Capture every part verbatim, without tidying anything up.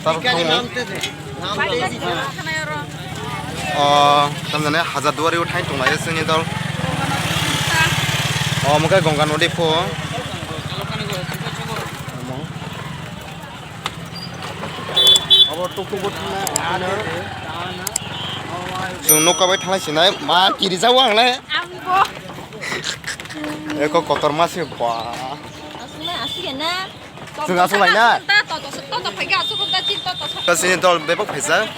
Tar thung. O, tamjani Hajar Duari o thai tong lai sini dol. O, mokhe Ganga Nodi pho. Abo tuk tuk bo thangna. Chwng nokha bai thanglai sinai ma kiri jago ang le. Eko kotor ma se ba. Aswk na, aswk ya na. Chwng aswk lai na. Ta sini dol bebak phaijak.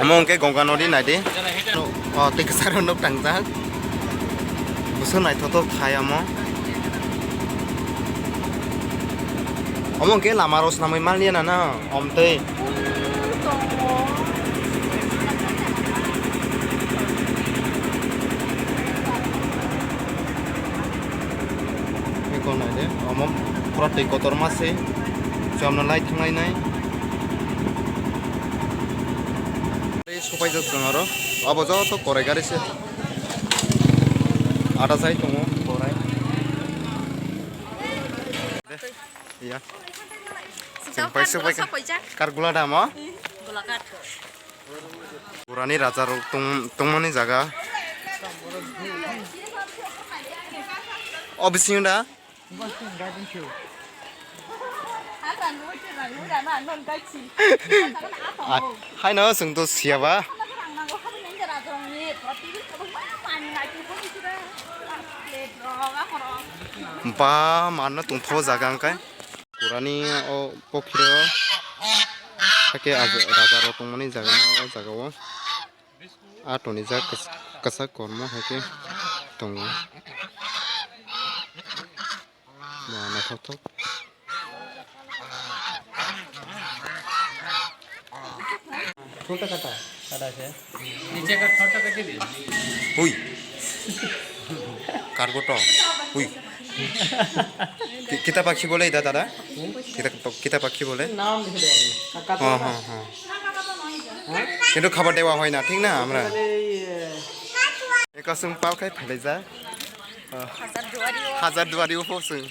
Omo hwnkhe Ganga Nodi naidi. O tei kwcharo nuk tangjak. Bwswk naithothok khai omo. Omo hwnkhe lama rw swnamwi manliya nana omtwi. Eko naide, omo pura twi kotorma se, chwlamno lai thanglainai. Tei sopaijak chwng aro, abo joto korai gari se. Ada sai tongo korai. Ya. Chwng pai sopai ka. Kar gula damo? Gulakat. Purani raja rok tong-, tongmani jaga. O bisingo da? Ah, haino chwng to siyaba. Ba manno tongthogo jaga hwnkhe. Purani o pokhiro hakhe raja rok tongmani jaga o jaga o. A tonijak kwchak kormo hai khe tongo. Ba naithok thok. Kata kata. Kata se. Niche ka thota ka kidi. Hui. Kargo to. Hui. Ki-, kita pakhi bole da dada? Kita, kita pakhi bole? Naam likhe de. Kata. Ha, ha, ha. Kintu khabar dewa hoy na, thik na, amra? Ekasung pal khai phalai ja. Hajar Duari o. Hajar Duari o phosung.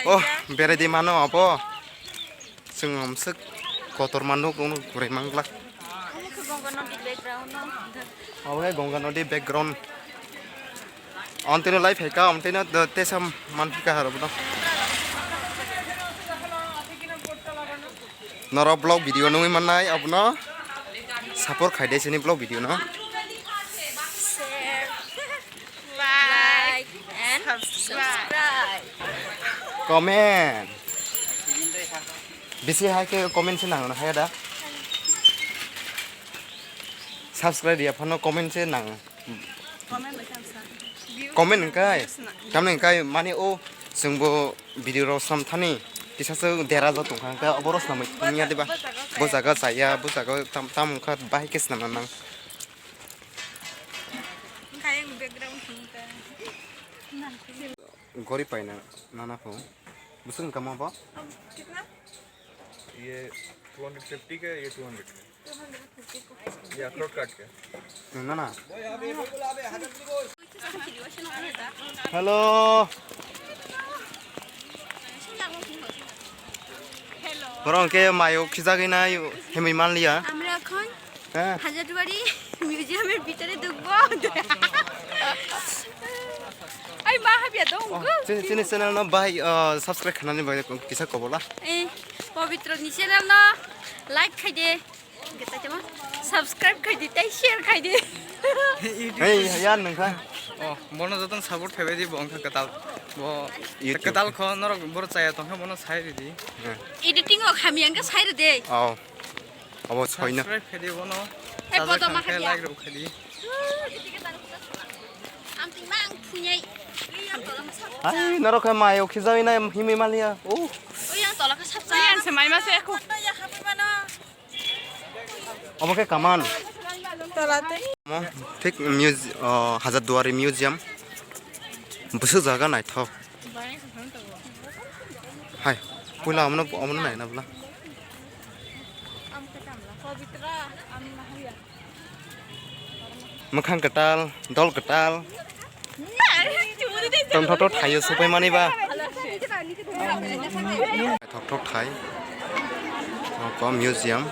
Oh, berai di mano abo. Sung amsuk kotor manuk unu kurai mangla. Omo khe Ganga Nodi background no. Omo khe Ganga Nodi background. Ontino lai phaika, ontino tesa manphika harok no. Norok vlog video nungwi mannai abono support khaide sini vlog video no. Share, like, and subscribe. Comment. Bisi hai khe comment se nango na hai da. Subscribe ya phano comment se nango. Comment hwnkhe, tamni hwnkhe mani o chwngbo video rok sam thani kisa se dera jok tongkha hwnkhe abo rok samwi tongya diba? Bo jaga chaya, bo jaga tam, tam wngkha bahai khe swnamna nang. Gori paina nana pho. Bwswk wngkha mo bo? ये two hundred fifty का, ये two hundred का। या, फ्रॉड काट के। ना, ना। Hello. Borok hwnkhe mayo khijagwi nai himwi manliya. আমরা এখন হ্যাঁ। হাজারদুয়ারি মিউজিয়ামের ভিতরে ঢুকবো। এই মা হাবিয়া তো। Oh, chini, chini channel no bahai, uh, subscribe khanani bagwi kisa kobola. এই পবিত্রনি channel no like khaide. Subscribe khaidi tei share khaidi. Hey, yan nungkha. Oh, bono joton support khabai di bo wngkha kwtal. Bo YouTube. Kwtal kho norok boro chaya tongkha bono sai ridi. Editing o khami ang sai ridi. Oh. Abo soino. Subscribe khaidi bono. Hey, bodo ma khaidi. Like rok khaidi. Ang ting mang phunyai. Hai, norok khe mayo khijai na himi maliya. Oh. Oi, ang tola khe sap. Oi, ang se mai ma se ko. Obo khe kaman. Tolate. Mo, thik muse-, oh, Hajar Duari Museum. Bwswk jaga naithok. Hai, puila omono, omono naina bwla. Mwkhang kwtal, dol kwtal. Tongthok thok thaio supai mani ba. Thok thok thai. Oko museum.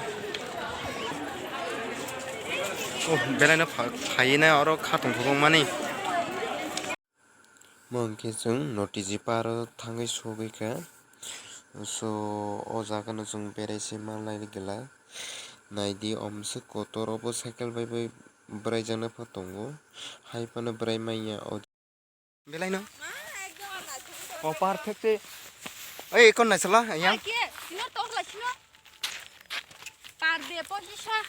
Oh, belai no pha-, phai nai oro kha tong thok mani. Mo hwnkhe chwng Notiji Park o thangwi sogwi kha. So, o jaga no chwng berai se manlai gela. Naidi, omswk kotor obo cycle bai bai bwraijaknai pho tongo. Hai phano bwrai manya o. Belai no? O perfect se. Oi, ekon naisala, yang. Ai ke, sino tor la sino. Par de position.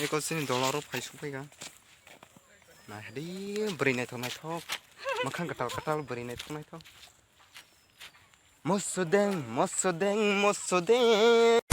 Eko sini dolaro phai suk phai kha. Nai hadi, bwrwi naithok naithok. Mwkhang kwtal kwtal, bwrwi naithok naithok. Mosodeng, mosodeng, mosodeng.